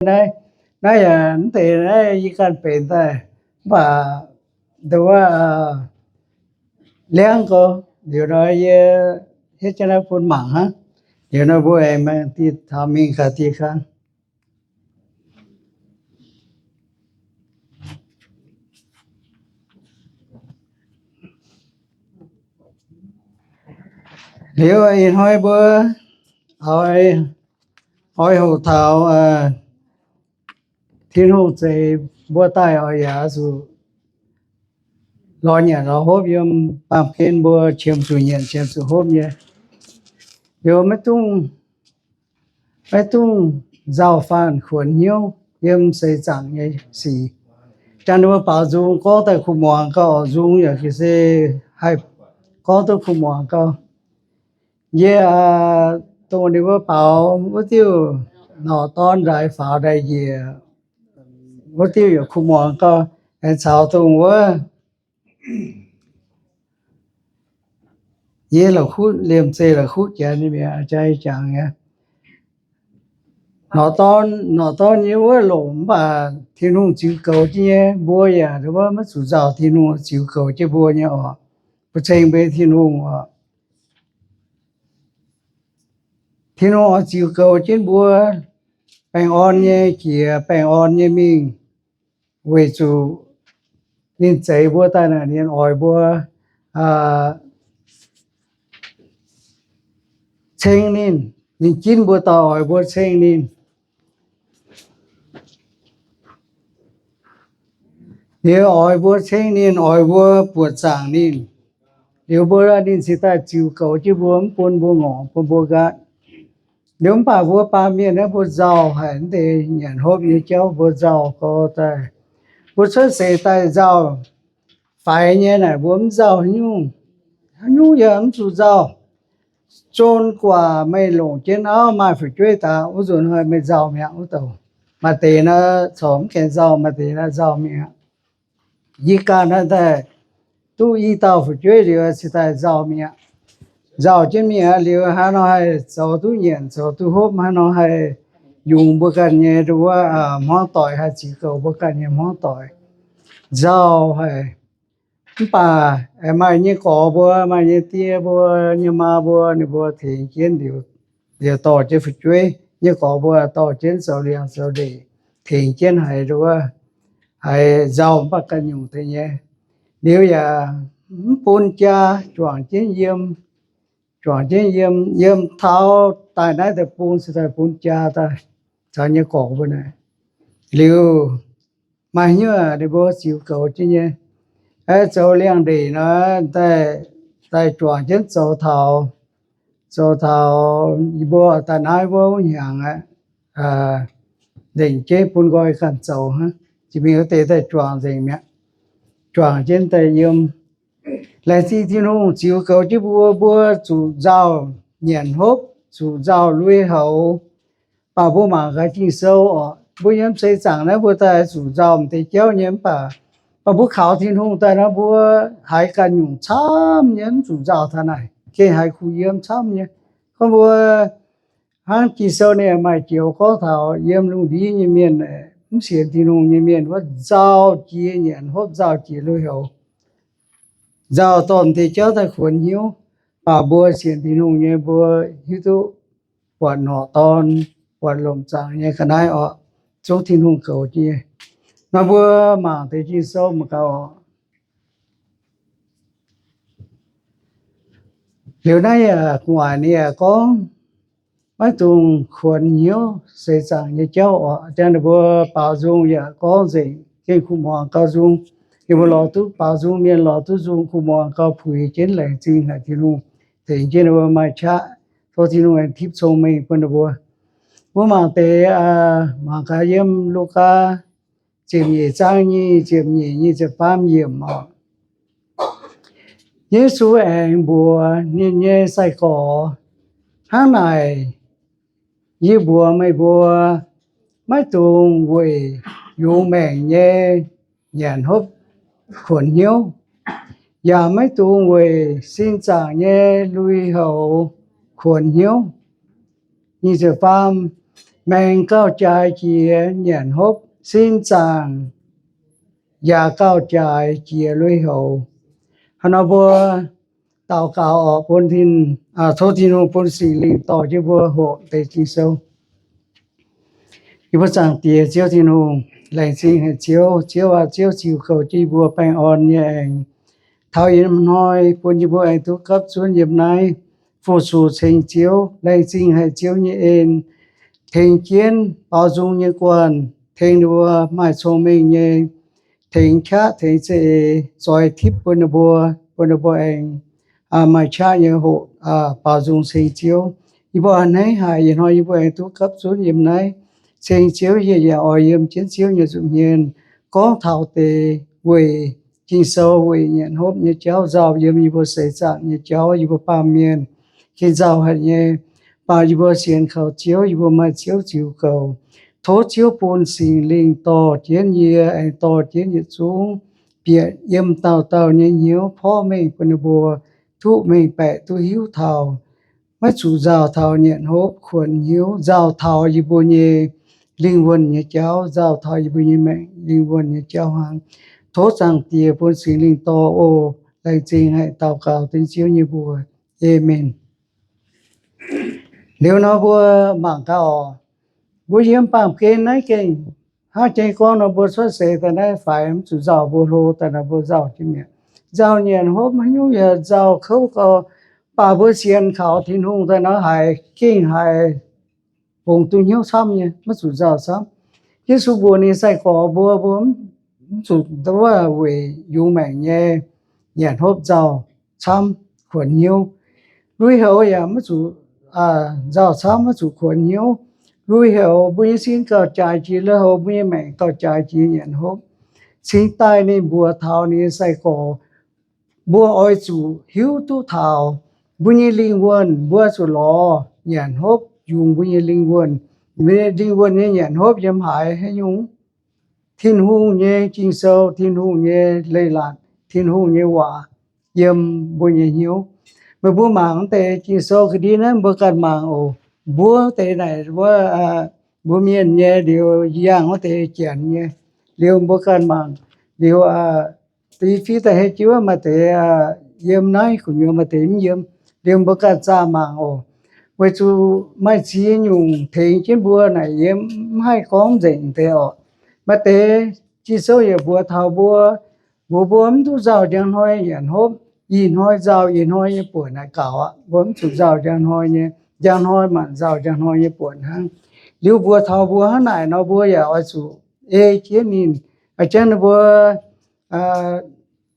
naaiv, naaiv yaac mv deix naaiv yie ganh benx daaih, mv baac nduov liangv gorx, liuz nor yie hietv jienv naaiv bun mangc hnangv. Liuz nor mbuo aengx mangc dieh taux mingh gaax dieh kang. Liuz ih hnoi mbuo oix hoqc taux Tin-Hungh zeix mbuo daaih oix yaac zuqc lorz nyanc lorz hopv yiem baamh gen mbuo qiemx zuqc nyanc qiemx zuqc hopv nyei. Liuz maiv dungx, maiv dungx nzauh faanh kuonx hnyouv yiem seix zaangc nyei sic. Jangx ninh mbuo baaux nzung gorngv daaih kuv muangx gauh nzung yaac se haih gorngv duqv kuv muangx gauh. Yie dongh ninh mbuo baaux wuov diuh norqc dorn nzaix faaux daaih njiec wuov diuh yaac kuv muangx gauh, aengx caux dongh wuov yie la'kuqv liemh zeih la'kuqv janx nyei mi'aqv, jangx nyei. Norqc dorn, norqc dorn nyei wuov longc mv baac Tin-Hungh ziux goux jienv nyei, mbuo yaac wuov maiv zuqc nzauh, Tin-Hungh ziux goux jienv mbuo nyei oc. Mbuo ceng mbuo Tin-Hungh oc. Tin-Hungh oix ziux goux jienv mbuo baengh orn nyei jiex baengh orn nyei mingh, weic zuqc ninh zeix mbuo daaih naaic, ninh oix mbuo ceng ninh. Ninh ginv mbuo dauh oix mbuo ceng ninh. Liuz oix mbuo ceng ninh, oix mbuo buoqc zaangc ninh. Liuz mbuo, ninh cingx daaih ziux goux jienv mbuo, mv bun mbuo ngorc, bun mbuo nqaatv. Liuz mv baac mbuo baamh mienh naaiv mbuo nzauh haic, mv deix nyanc hopv nyei jauv mbuo nzauh gau daaih. Mbuo cuotv seix daaih nzauh faix nyei naaic mbuo mv nzauh haaix nyungc, haaix nyungc yaac mv zuqc nzauh. Zon guaac meih longc jienv auv maaih fu'jueiv daaih, wuov nzunc hnoi meih nzauh mi'aqv wuov douc. Maaih deix naaiv corc mv gaengh nzauh, maaih deix naaiv nzauh mi'aqv. Yie ganh naaiv daaih duqv i dauh fu'jueiv liuz cingx daaih nzauh mi'aqv. Nzauh jienv mi'aqv liuz hnangv nor haih zoux duqv nyanc zoux duqv hopv, hnangv nor haih yungz mbuo ganh nyei nduov hmuangv doic, haih ziux goux mbuo ganh nyei hmuangv doic. Nzauh haic. Mv baac aengx maaih nyei gorx mbuo, maaih nyei die mbuo, nyei maa mbuo, ninh mbuo tengx jienv liuz, liuz dorh jienv fu'jueiv. Nyei gorx mbuo dorh jienv zoux liangx zoux ndeic, tengx jienv haiz nduov, haiz nzauh mv baac ganh nyungc deix nyei. Liuz yaac mv bun jaa, juangc jienv yiem, juangc jienv yiem, yiem taux daaih naaiv deic-bung cingx daaih bun jaa daaih caux nyei gorx mbuo naaic. Liuz maaih hnyouv ninh mbuo ziux goux jienv nyei. Zoux liangx-ndeic nor, daaih juangc jienv zoux taux, zoux taux yie mbuo daaih naaiv mbuo wuov hnyangx aqv, nzengc jeiv bun nqoi ganh zoux hnangv. Jiex mingh wuov deix daaih juangc nzengc mi'aqv. Juangc jienv daaih yiem. Laengz zingh Tin-Hungh ziux goux jienv mbuo, mbuo zuqc nzauh nyanc hopv, zuqc nzauh lui-houx. Baac mbuo mangc gaax Ging-Sou oc, mbuo yiem seix zaangc naaiv mbuo daaih zuqc nzauh m'deix jauv nyei mv baac, baac mbuo kaux Tin-Hungh daaih nor mbuo haiz ganh nyungc camv nyei, mv zuqc nzauh taux naaic, gengh haiz kuh yiem camv nyei. Gorngv mbuo hnangv Ging-Sou ninh maaih joux gorngv taux yiem lungh ndiev nyei mienh, mv sienx Tin-Hungh nyei mienh wuov nzauh jiex nyanc hopv, nzauh jiex lui-houx, nzauh dorh m'deix jauv daaih kuonx hnyouv. Baac mbuo sienx Tin-Hungh nyei mbuo hiuv duqv buatc norqc dorn, buatc lomc zaangc nyei ga'naaiv oc, zungv Tin-Hungh goux jienv nyei. Nor mbuo mangc deix Ging-Sou mangc gaax oc. Liuz naaiv yaac gu'nguaaic ninh yaac gorngv maiv dungx kuonx hnyouv seix zaangc nyei jauv oc. Jangx ninh mbuo baaux nzung yaac gorngv nzengc, gengh kuh muangx gauh nzung. Ninh mbuo lorz duqv baaux nzung mienh lorz duqv nzung, kuh muangx gauh puix jienv laengz zingh haic Tin-Hungh tengx jienv ninh mbuo maaih qaqv. Tov Tin-Hungh aengx tipv cong-mengh bun ninh mbuo. Mbuo mangc deix, mangc gaax yiem Lugaa ziepc nyeic zaang nyic ziepc nyeic, nyic ziepc faam yiemc oc. Yesu aengx mbuox ninh nyei sai-gorx, Hnangv naaic yie mbuox meih mbuo, maiv dungx weic yungz maengc nyei nyanc hopv kuonx hnyouv, yaac maiv dungx weic sin zaangc nyei lui-houx kuonx hnyouv. Nyic ziepc faam, Maengc gauh jaaix jiex nyanc hopv, sin zaangc yaac gauh jaaix jiex lui-houx. Hnangv nor mbuo daux gaux oc, bun Tin, tov Tin-Hungh bun Singx Lingh dorh jienv mbuo hoqc deix Ging-Sou. Yie mbuo Zaangc Diex Ziouv Tin-Hungh, laengz zingh haic Ziouv. Ziouv aac, Ziouv ziux kouc jienv yie mbuo baengh orn nyei aengx taux ih hnoi, bun yie mbuo aengx duqv gapv zunv yiem naaiv fu-sux ceng Ziouv. Laengz zingh haic Ziouv nyei en, tengx jienv baaux nzung nyei guanh, tengx ninh mbuo maaih cong-mengh nyei, tengx qaqv tengx za'eix zoix tipv bun ninh mbuo, bun ninh mbuo aengx maaih qaqv nyei hoqc baaux nzung ceng Ziouv. Yie mbuo a'hneiv haic, ih hnoi yie mbuo aengx duqv gapv zunv yiem naaiv ceng Ziouv. Yie yaac oix yiem jienv Ziouv nyei nza'hmien gorngv taux deix weic Ging-Sou, weic nyanc hopv nyei jauv nzauh yiem yie mbuo seix zaangc nyei jauv, yie mbuo baamh mienh gengh nzauh haic nyei. Baac yie mbuo sienx kaux Ziouv, yie mbuo maaih Ziouv ziux kouc. Tov Ziouv bun Singx Lingh dorh jienv yie, aengx dorh jienv yietc zungv bieqc yiem dauh dauh nyei hnyouv, porv mengh bun ninh mbuo duqv mengh baeqc, duqv hiuv taux, maiv zuqc nzauh taux nyanc hopv kuonx hnyouv, nzauh taux yie mbuo nyei lingh wuonh nyei jauv, nzauh taux yie mbuo nyei maengc lingh wuonh nyei jauv hnangv. Tov Zaangc Diex bun Singx Lingh dorh oc. Laengz zingh haic daux gaux dengv Ziouv nyei mbuox. Aamen. Liuz nor mbuo mangc gaax oc. Mbuo yiem baamh gen naaiv gengh hnangv jiex gorngv nor, mbuo cuotv seix daaih naaiv faix mv zuqc nzauh, mbuo hlo daaih naaiv mbuo nzauh jienv mi'aqv. Nzauh nyanc hopv haaix nyungc yaac nzauh kouv gau, baac mbuo sienx kaux Tin-Hungh daaih nor haiz gengh haiz bungx duqv hnyouv camv nyei, maiv zuqc nzauh camv. Yesu mbuox ninh sai-gorx mbuo, mbuo mv zuqc wuov weic yungz maengc nyei nyanc hopv nzauh camv kuonx hnyouv. Lui-houx yaac maiv zuqc nzauh camv, maiv zuqc kuonx hnyouv. Lui-houx mbuo nyei sin gauh jaaix jiex lui-houx, mbuo nyei maengc gauh jaaix jiex nyanc hopv. Cingx daaih ninh mbuox taux ninh nyei sai-gorx, mbuo oix zuqc hiuv duqv taux mbuo nyei lingh wuonh, mbuo zuqc lorz nyanc hopv yungz mbuo nyei lingh wuonh. Mbuo nyei lingh wuonh nyei nyanc hopv yiem haaix, haaix nyungc? Tin-Hungh nyei Ging-Sou, Tin-Hungh nyei leiz-latc, Tin-Hungh nyei waac yiem mbuo nyei hnyouv. Meih mbuo mangc wuov deix Ging-Sou ga'ndiev naaiv, mbuo ganh mangc oc. Mbuo deix naaic wuov, mbuo mienh nyei liuz, yangh wuov deix janx nyei. Liuz mbuo ganh mangc liuz, da'yietv fiev daaih hei jienv wuov maaih deix yiem naaiv gu'nyuoz, maaih deix mv yiem. Liuz mbuo ganh zaah mangc oc. Weic zuqc maaih ziex nyungc tengx jienv mbuo naaic yiem, mv haih gorngv nzengc deix oc. Maaih deix Ging-Sou yaac mbuox taux mbuo, mbuox mbuo mv duqv nzauh njang hnoi nyanc hopv. Ih hnoi nzauh ih hnoi nyei buonc naaic gaux aqv. Mbuo mv zuqc nzauh njang hnoi nyei, njang hnoi maanc nzauh njang hnoi nyei buonc hnangv. Liuz mbuox taux mbuo hnangv naaic nor, mbuo yaac oix zuqc ei jienv ninh, a'jangv ninh mbuo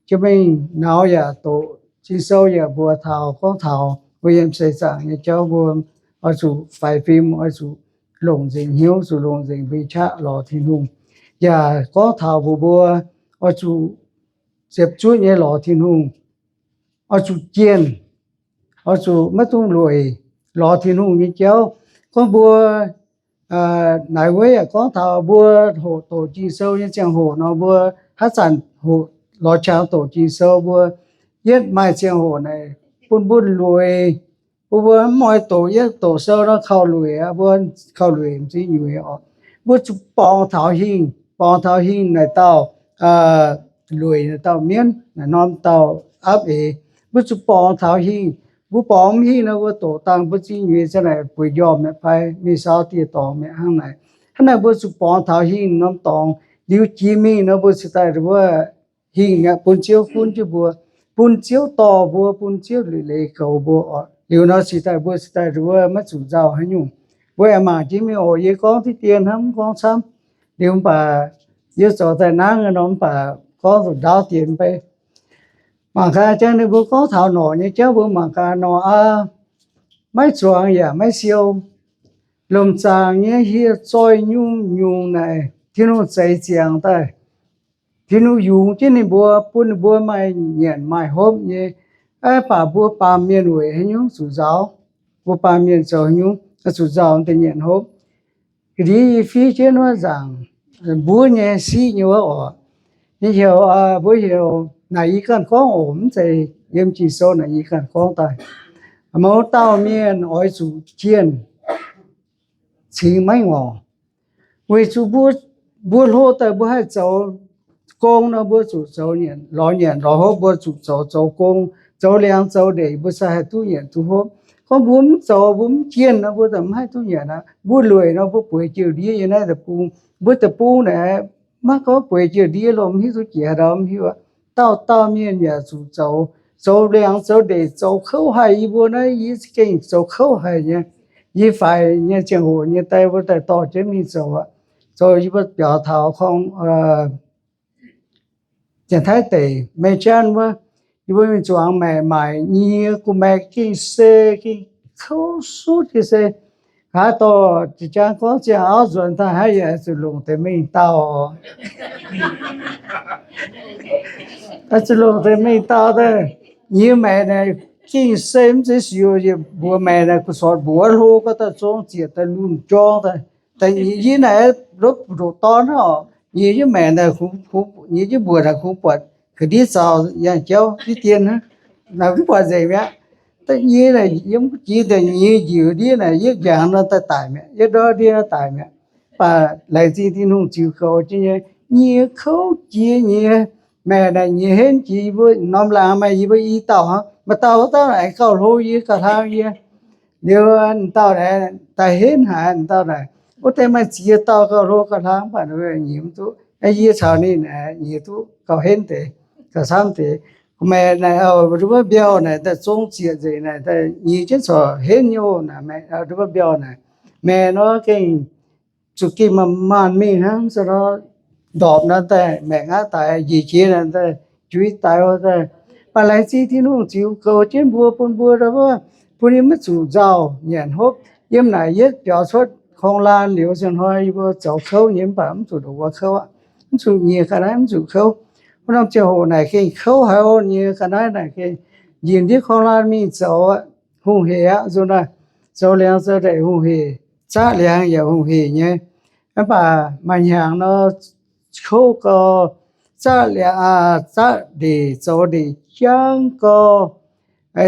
jiex mingh nauz yaac doqc, Ging-Sou yaac mbuox taux, gorngv taux mbuo yiem seix zaangc nyei jauv mbuo oix zuqc faix fim, oix zuqc longc nzengc hnyouv, zuqc longc nzengc mbuo nyei qaqv lorz Tin-Hungh. Yaac gorngv taux mbuox mbuo oix zuqc ziepc zuoqv nyei lorz Tin-Hungh, oix zuqc jienh, oix zuqc maiv dungx lueic lorz Tin-Hungh nyei jauv. Gorngv mbuo naaic wuov yaac gorngv taux mbuo hoqc doqc Ging-Sou nyei ziangh hoc nor, mbuo haaix zanc hoqc lorz qangx doqc Ging-Sou, mbuo yietv maaih ziangh hoc naaic bun mbuo lueic. Mbuo, mbuo mv oix doqc, yietv doqc sou nor kaux lueic aqv, mbuo kaux lueic m'zing nyuiz oc. Mbuo zuqc borngz taux hingh, borngz taux hingh naaic dauh lueic, naaic dauh mienv, naaic norm dauh aapv eix. Mbuo zuqc borngz taux hingh. Mbuo borngz mv hingh nor, mbuo doqc dangh mbuo zingh nyuiz za'naaic bueix njormh mi'aqv fai mingh saaux dieh dorngx mi'aqv hnangv naaic. Hnangv naaic mbuo zuqc borngz taux hingh norm dorngx liuz jiex mingh nor, mbuo cingx daaih wuov hingh aqv, bun Ziouv gunv jienv mbuo, bun Ziouv dorh mbuo, bun Ziouv leiz goux mbuo oc. Liuz nor cingx daaih mbuo cingx daaih wuov maiv zuqc nzauh haaix nyungc. Mbuo aengx mangc jienv mingh oc. Yie gorngv diqv dien hnangv, mv gorngv camv. Liuz mv baac yie zoux daaih nangv nor, mv baac gorngv zuqc ndaauv dien mv bei. Mangc gaax, jangx ninh mbuo gorngv taux norqc nyei jauv, mbuo mangc gaax norqc aqv, maiv zuangx yaac maiv siou. Lomc zaangc nyei hieh zoih nyungc-nyungc naaic, Tin-Hungh zeix ziangx daaih. Tin-Hungh yungz jienv ninh mbuo, bun ninh mbuo maaih nyanc maaih hopv nyei. Mv baac mbuo baamh mienh weic haaix nyungc zuqc nzaaux? Mbuo baamh mienh zoux haaix nyungc zuqc nzaaux deix nyanc hopv? Ga'ndiev yie fiev jienv wuov nzaangc, mbuov nyei siqv nyei wuov oc. Ninh heuc, mbuo heuc naaic yie ganh gorngv oc, mv zeiz yiem Ging-Sou, naaic yie ganh gorngv daaih. Mouz dauh mienh oix zuqc jienh, cingx maiv ngorc. Weic zuqc mbuo, mbuo hlo daaih mbuo haih zoux gong nor, mbuo zuqc zoux nyanc, lorz nyanc lorz hopv, mbuo zuqc zoux, zoux gong, zoux liangx zoux ndeic, mbuo sai haih duqv nyanc duqv hopv. Gorngv mbuo mv zoux, mbuo mv jienh nor, mbuo za'gengh mv haih duqv nyanc aqv. Mbuo lueic nor, mbuo bueix jiouv ndiev yiem naaiv deic-bung. Mbuo deic-bung naaic, maiv gorngv bueix jiouv ndiev lorqc, mv hiuv duqv jiex haaix ndau, mv hiuv aqv. Dauh dauh mienh yaac zuqc zoux, zoux liangx zoux ndeic, zoux kouv haic. Yie mbuo naaiv yie za'gengh zoux kouv haic nyei. Yie faix nyei ziangh hoc nyei daaih, mbuo daaih dorh jienv mingh zoux aqv. Zoux yie mbuo biaux taux korng, Janx-Taiv deic, Mei Janv wuov, yie mbuo mingh zuangx maengc maaic nyie gu'maeqc gengh se, gengh kouv sutv gengh se. Haaix dorh jiex jaang gorngv ziangh auv nzuonx daaih hnangv, yaac zuqc longc deix mingh dauh. Zuqc longc deix mingh dauh daaih. Nyie maengc naaic gengh se mv zeiz siouc, mbuox maengc naaic, gu'sortv mbuox hlo gau daaih zong ziec daaih lunh jorng daaih. Daaih nyie naaic lopv ndoqc dorn hnangv oc. Nyie jienv maengc naaic, nyie jienv mbuoqc naaic kungx buatc ga'ndiev zaux yangh jauv diqv dien hnangv. Naaic mv buatc nzengc mi'aqv. Daaih nyie naaic yiem jiex daaih nyie njiec ndiev naaic yietv njangx nor daaih daic mi'aqv, yietv ndortv ndiev daaih daic mi'aqv. Mv baac laengz zingh Tin-Hungh ziux goux jienv nyei, nyie kouv jiex nyei. Maengc naaic nyie henv jiex yie mbuo norm laangz maaih yie mbuo i dauh hnangv, maaih dauh wuov dauh naaic gauh hlo yie, gauh hlang yie. Liuz dauh naaic daaih henv haic, dauh naaic wuov deix maaih ziex dauh gauh hlo gauh hlang, mv baac nyie mv duqv. Yie caux ninh naaic nyie duqv gauh henv deix, gauh camv deix. Maengc naaic, nduov mbiauh naaic daaih zong ziec nzengc naaic, nyie jienv corc henv nyei oc. Naaic nduov mbiauh naaic, maengc nor gengh zuqc gengh maanc maanc mingh hnangv, se nor ndorpc nor daaih maengc aqv daic, njiec jiex naaic daaih juix daic daaih. Mv baac laengz zingh Tin-Hungh ziux goux jienv mbuo, bun mbuo, bun yie maiv zuqc nzauh nyanc hopv. Yiem naaic yietv biaux cuotv korng laan liuz, ziangh hnoi yie mbuo zoux kouv nyei, mv baac mv zuqc ndongc wuov kouv aqv. Mv zuqc nyie ga'naaiv mv zuqc kouv. Wuov norm ziangh hoc naaic gengh kouv haic oc. Nyie ga'naaiv naaic gengh njiec ndiev korng laan mingh zoux aqv, hungh heic aqv. Nzunc naaiv zoux liangx zoux ndeic hungh heic, zaqv liangx yaac hungh heic nyei. Mv baac maaih hnyangx nor, kouv gau, zaqv liangx, zaqv ndeic zoux ndeic jangv gau,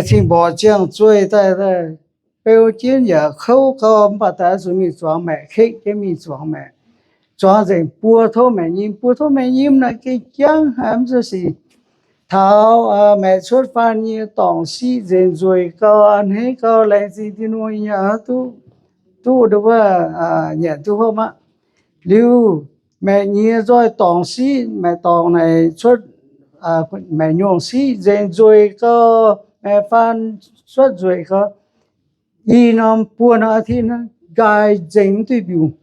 cing-mborqc ziangh zueih daaih, beu jienv yaac kouv gau. Mv baac daaih zuqc mingh zuangx maengc, kekv jienv mingh zuangx maengc. Zuangx nzengc buo tov maengc nyim. Buo tov maengc nyim naaic gengh jangv haic, mv zuqc sic. Taux maengc cuotv faanv nyei dorngc siqv nzengc, nzueic gau, a'hneiv gau, laengz zingh Tin-Hungh yaac duqv, duqv nduov, nyanc duqv hopv aqv. Liuz maengc nyie nzoih dorngc siqv, maengc dorngc naaic cuotv, maengc nyungc siqv nzengc, nzueic gau, maengc faanv cuotv nzueic gau. I norm buo norm aa tin nqaai nzengc mv duih mbiungc.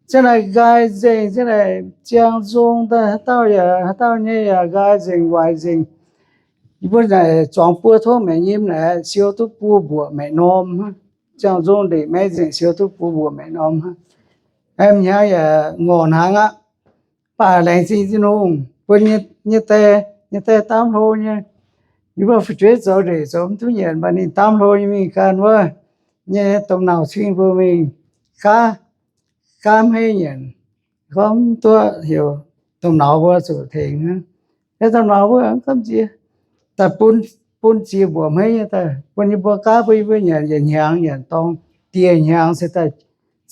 Ziang naaic nqaai nzengc, ziang naaic ziangh nzung daaih haaix dauh yaac, haaix dauh nyei yaac nqaai nzengc, waaic nzengc. Yie mbuo naaic zuangx buo tov maengc nyim naaic siou duqv buo mbuoqc maengc norm hnangv. Ziangh nzung ndeic maiv nzengc, siou duqv buo mbuoqc maengc norm hnangv. Hnyangx yaac ngorc hnaangx aqv. Mv baac laengz zingh Tin-Hungh bun nyei die, nyei die daamv hlo nyei. Yie mbuo fu'jueiv zoux ndeic zoux mv duqv nyanc, mv baac ninh daamv hlo nyei mingh gan wuov nyei domh nauc cing mbuo mingh gaav, gaav hmeiv nyanc. Gorngv mv duqv heuc domh nauc mbuo zuqc tengx. Domh nauc mbuo gamh nziex daaih bun, bun ziex mbuoqc hmeiv nyei daaih bun yie mbuo gaav, bun yie mbuo nyanc yietc hnyangx nyanc dorng, dieh hnyangx se daaih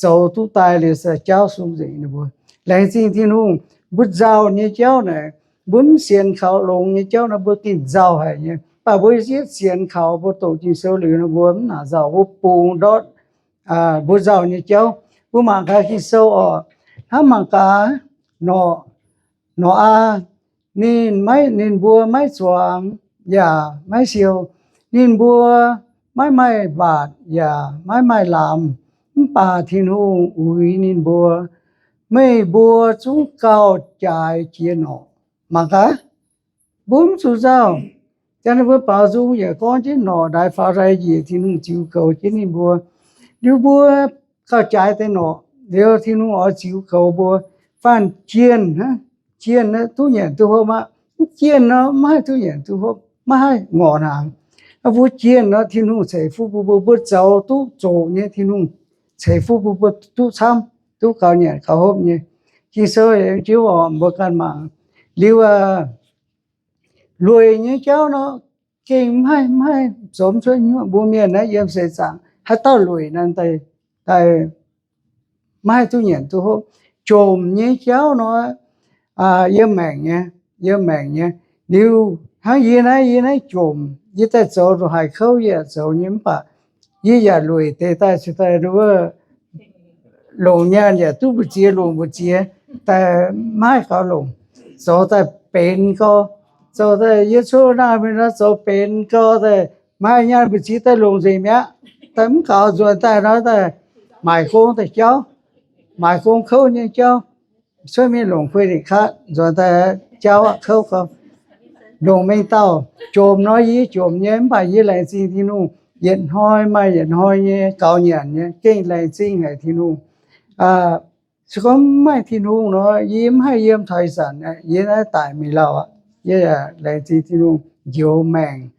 zoux duqv daaih liuz se jaauv sung nzengc ninh mbuo. Laengz zingh Tin-Hungh, mbuo nzauh nyei jauv naaic, mbuo mv sienx kaux longx nyei jauv nor, mbuo gengh nzauh haic nyei. Mv baac mbuo yietv sienx kaux, mbuo doqc Ging-Sou liuz nor, mbuo mv nangc nzauh, mbuo bungx ndortv mbuo nzauh nyei jauv. Mbuo mangc gaax Ging-Sou oc. Hnangv mangc gaax, Nor, Nor-aa, ninh maiv, ninh mbuo maiv zuangx yaac maiv siou. Ninh mbuo maiv maaih mbaatc yaac maiv maaih lamz. Mv baac Tin-Hungh uix ninh mbuo, Meih mbuo zungv gauh jaaix jiex norqc. Mangc gaax, mbuo mv zuqc nzauh. Jangx ninh mbuo baaux nzung yaac gorngv jienv norqc ndaaix faaux ndaaix njiec, Tin-Hungh ziux goux jienv ninh mbuo. Liuz mbuo gauh jaaix deix norqc liuz, Tin-Hungh oix ziux goux mbuo. Faanh jienh hnangv, jienh duqv nyanc duqv hopv aqv. Mv jienh nor, maiv haih duqv nyanc duqv hopv, maiv haih ngorc hnaangx. Mbuo jienh nor, Tin-Hungh ceix fuqv bun mbuo, mbuo zoux duqv zoqc nyei, Tin-Hungh ceix fuqv bun mbuo duqv camv, duqv gaux nyanc gaux hopv nyei. Ging-Sou jienv oc, mbuo ganh mangc. Liuz lueic nyei jauv nor, gengh maiv, maiv haih zomx cuotv nyuoqv. Mbuo mienh naaiv yiem seix zaangc haaix dauh lueic naaiv daaih, daaih maiv haih duqv nyanc duqv hopv. Jomc nyei jauv nor, yiem maengc nyei, yiem maengc nyei. Liuz hnangv yie naaiv, yie naaiv jomc, yie daaih zoux ndongc haaix kouv yie yaac zoux nyei mv baac yie yaac lueic deix daaih cingx daaih wuov longc nyaanh yaac duqv mbu'ziex longc mbu'ziex daaih maiv gaux longc. Zoux daaih benx gau, zoux daaih yie cuotv naaiv mingh nor zoux benx gau daaih maaih nyaanh mbu'ziex daaih longc nzengc mi'aqv. Daaih mv gaux nzuonx daaih nor daaih maaic gong daaih jauv, maaic gong kouv nyei jauv. Cuotv mingh longc kuei deix katv nzuonx daaih jauv aqv, kouv gau. Longc mengh dauh jomc nor yie jomc nyei mv baac yie laengz zingh Tin-Hungh. Yietc hnoi maaih yietc hnoi nyei gaux nyanc nyei, gengh laengz zingh haic Tin-Hungh. Se gorngv mv maaih Tin-Hungh nor yie mv haih yiem taux ih zanc. Yie naaiv daic mingh lauh aqv, yie yaac laengz zingh Tin-Hungh njoux maengc,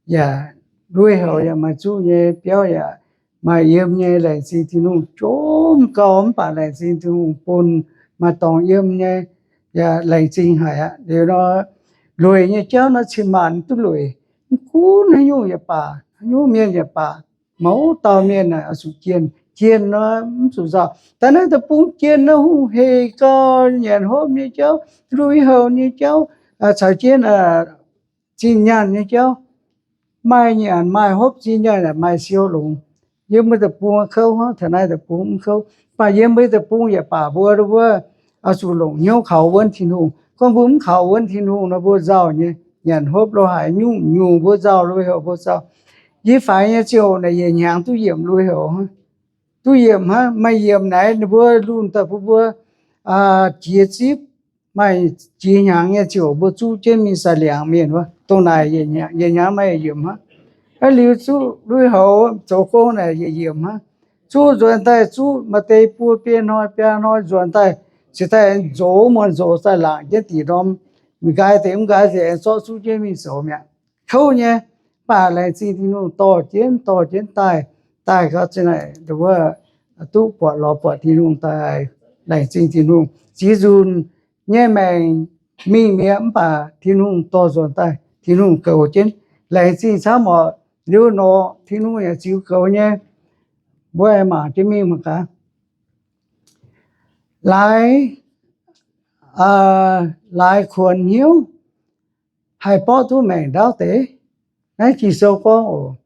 yaac lui-houx yaac maaih zuqv nyei, biauv yaac maaih yiem nyei. Laengz zingh Tin-Hungh jomc gau mv baac laengz zingh Tin-Hungh bun maaih dorngx yiem nyei, yaac laengz zingh haic aqv. Liuz nor, lueic nyei jauv nor cin-maanc duqv lueic, mv gunv haaix nyungc yaac baac, haaix nyungc mienh yaac baac, mouz dauh mienh naaic oix zuqc jienh. Jienh nor mv zuqc nzauh. Daaih naaiv deic-bung jienh nor hungh heic gau, nyanc hopv nyei jauv, lui-houx nyei jauv, caux jienv zinh nyaanh nyei jauv. Maaih nyanc maaih hopv, zinh nyaanh maaih siou longx. Yiem mbuo deic-bung kouv hnangv, taux naaiv deic-bung mv kouv. Mv baac yiem mbuo deic-bung yaac baac mbuo wuov, oix zuqc longc hnyouv kaux wuonv Tin-Hungh. Gorngv mbuo mv kaux wuonv Tin-Hungh nor mbuo nzauh nyei, nyanc hopv lo haaix nyungc nyungc mbuo nzauh, lui-houx mbuo nzauh. Yie faix nyei ziouc naaic yietc hnyangx duqv yiemc lui-houx, duqv yiemc hnangv. Maaih yiemc naaiv ninh mbuo lunh daaih bun mbuo jiex zipv. Maaih jiex hnyangx nyei ziouc mbuo zuqv jienv mingh sai liangx mienh wuov, dongh naaic yietc hnyangx maaih yiemc hnangv. Aa, liuz zuqv lui-houx zoux gong naaic yietc yiemc hnangv. Zuqv nzuonx daaih zuqv maaih deix buo biei hnoi biaa hnoi nzuonx daaih, cingx daaih nzox muonz nzox daaih laangc jienv diqc norm, m'nqaai deix m'nqaai deix zorqv zuqv jienv mingh zoux mi'aqv. Kouv nyei, mv baac laengz zingh Tin-Hungh dorh jienv dorh jienv daaih, daaih gau zinh naaic wuov duqv buatc lorz buatc Tin-Hungh daaih. Laengz zingh Tin-Hungh. Ziex nzunc nyei maengc mingh mi'aqv, mv baac Tin-Hungh dorh nzuonx daaih, Tin-Hungh goux jienv. Laengz zingh camv oc. Liuz nor Tin-Hungh yaac ziux goux nyei. Mbuo mangc jienv mingh mangc gaax. Laaix, laaix kuonx hnyouv haih borqv duqv maengc ndaauv deix. Naaiv Ging-Sou gorngv oc.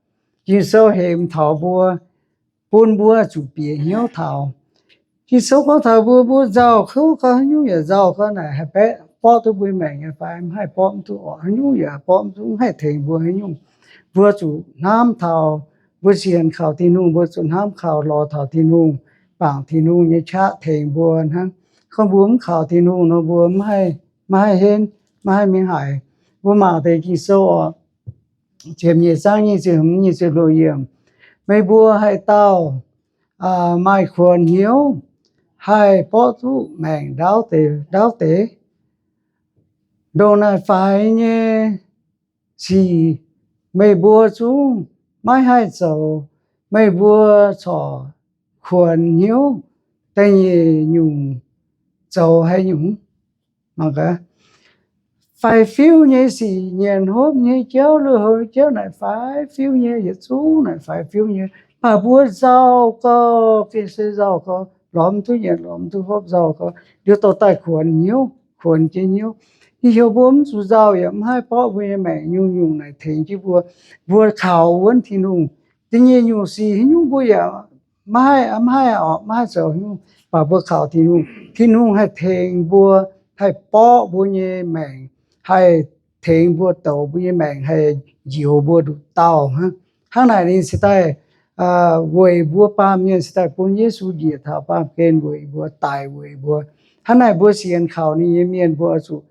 Ging-Sou hemx taux mbuo, bun mbuo zuqc bieqc hnyouv taux. Ging-Sou gorngv taux mbuo, mbuo nzauh kouv gau, haaix nyungc yaac nzauh gau naaic, haih baeqv borqv duqv mbuo maengc nyei fai? Mv haih, borqv mv duqv oc. Haaix nyungc yaac borqv mv duqv, mv haih tengx mbuo haaix nyungc. Mbuo zuqc hnamv taux, mbuo sienx kaux Tin-Hungh, mbuo zuqc hnamv kaux lorz taux Tin-Hungh, bangc Tin-Hungh nyei qaqv tengx mbuo hnangv. Gorngv mbuo mv kaux Tin-Hungh nor, mbuo mv haih, maiv haih henv, maiv haih mingh haic. Mbuo mangc deix Ging-Sou oc. Ziepc nyeic zaang nyic ziepc hmz, nyic ziepc luoqc yiemc, meih mbuo haaix dauh maaih kuonx hnyouv haih borqv duqv maengc ndaauv deix, ndaauv deix? Ndongc naaic faix nyei sic meih mbuo zungv maiv haih zoux, meih mbuo corc kuonx hnyouv da'nyeic nyungc zoux haaix nyungc? Mangc gaax, faix-fiuv nyei sic, nyanc hopv nyei jauv, lui-houx jauv naaic faix-fiuv nyei, yietc zungv naaic faix-fiuv nyei. Mv baac mbuo nzauh gau, gengh se nzauh gau, lorz mv duqv nyanc, lorz mv duqv hopv, nzauh gau, liuz dorh daaih kuonx hnyouv, kuonx jienv hnyouv. Ih hnyouv mbuo mv zuqc nzauh yaac mv haih borqv mbuo nyei maengc nyungc-nyungc naaic tengx jienv mbuo. Mbuo kaux wuonv Tin-Hungh, da'nyeic nyungc sic haaix nyungc mbuo yaac maiv haih, maiv haih oc, maiv haih zoux haaix nyungc. Mv baac mbuo kaux Tin-Hungh, Tin-Hungh haih tengx mbuo, haih borqv mbuo nyei maengc, haih tengx mbuo doux mbuo nyei maengc, haih njoux mbuo nduqc dauh hnangv. Hnangv naaic ninh cingx daaih weic mbuo baamh mienh, cingx daaih bun Yesu njiec taux baamh gen weic mbuo, daic weic mbuo. Hnangv naaic mbuo sienx kaux ninh nyei mienh mbuo zuqc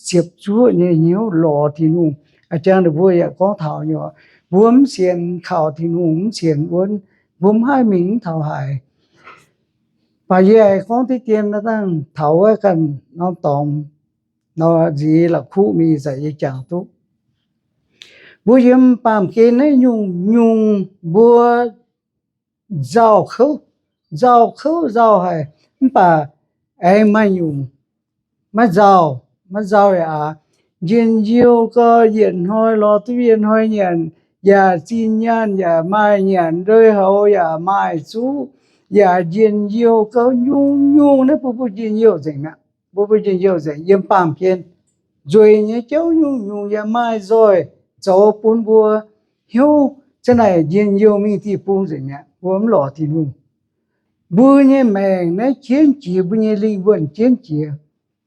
ziepc zuoqv nyei hnyouv lorz Tin-Hungh. A'jang ninh mbuo yaac gorngv taux nyei, mbuo mv sienx kaux Tin-Hungh, mv sienx wuonv, mbuo mv haih mingh mv taux haaix. Mv baac yie aengx gorngv diqv dien naaiv dangh taux wuov ganh norm dorngx nor, nziex la'kuqv mingh ih zanc yie jangx duqv. Mbuo yiem baamh gen naaiv nyungc-nyungc mbuo nzauh kouv, nzauh kouv nzauh haic, mv baac aengx maaih nyungc maiv nzauh, maiv nzauh yaac aqc. Njien-youh gau, yietc hnoi lorz duqv yietc hnoi nyanc, yaac zinh nyaanh yaac maaih nyanc, lui-houx yaac maaih zuqv, yaac njien-youh gauh nyungc-nyungc naaiv, bun mbuo njien-youh nzengc mi'aqv. Mbuo, mbuo njien-youh nzengc yiem baamh gen. Nzueic nyei jauv nyungc-nyungc yaac maaih nzoih zoux bun mbuo hnyouv za'naaic njien-youh mingh dieh bung nzengc mi'aqv. Mbuo mv lorz Tin-Hungh. Mbuo nyei maengc naaiv jienv jiex, mbuo nyei lingh wuonh jienv jiex.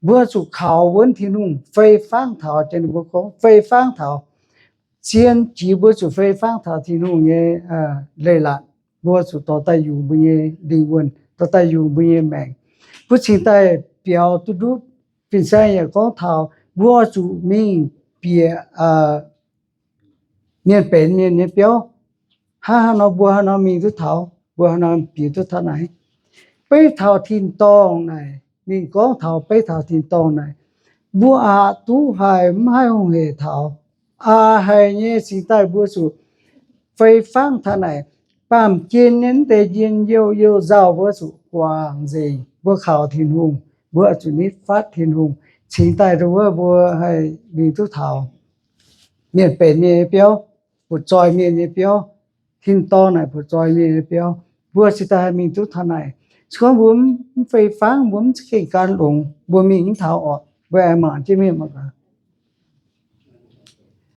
Mbuo zuqc kaux wuonv Tin-Hungh, fei fangv taux, janx ninh mbuo gorngv fei fangv taux, zien jiex. Mbuo zuqc fei fangv taux Tin-Hungh nyei leiz-latc. Mbuo zuqc dorh daaih yungz mbuo nyei lingh wuonh, dorh daaih yungz mbuo nyei maengc. Mbuo cingx daaih biaux duqv ndutv. Fin-Saeng yaac gorngv taux mbuo zuqc mingh bieqc mienh benx mienh nyei biauv. Hnangv haaix nor mbuo haaix nor mingh duqv taux, mbuo haaix nor bieqc duqv taux naaiv? Beiv taux tin-dorngh naaic, ninh gorngv taux beiv taux tin-dorngh naaic, mbuo aqc duqv haic, mv haih hungh heic taux. Aqc haic nyei cingx daaih mbuo zuqc fei fangv taux naaic, baamh gen nyei mv deix njien-youh youh nzauh mbuo zuqc guangc nzengc. Mbuo kaux Tin-Hungh, mbuo zuqc nitv fatv Tin-Hungh, cingx daaih ndongc wuov mbuo haih mingh duqv taux mienh benx mienh nyei biauv, butv-zoih mienh nyei biauv, tin-dorngh naaic butv-zoih mienh nyei biauv. Mbuo cingx daaih haih mingh duqv taux naaic. Se gorngv mbuo mv fei fangv, mbuo mv za'gengh gan longx, mbuo mingh mv taux orqc. Mbuo aengx mangc jienv mingh mangc gaax.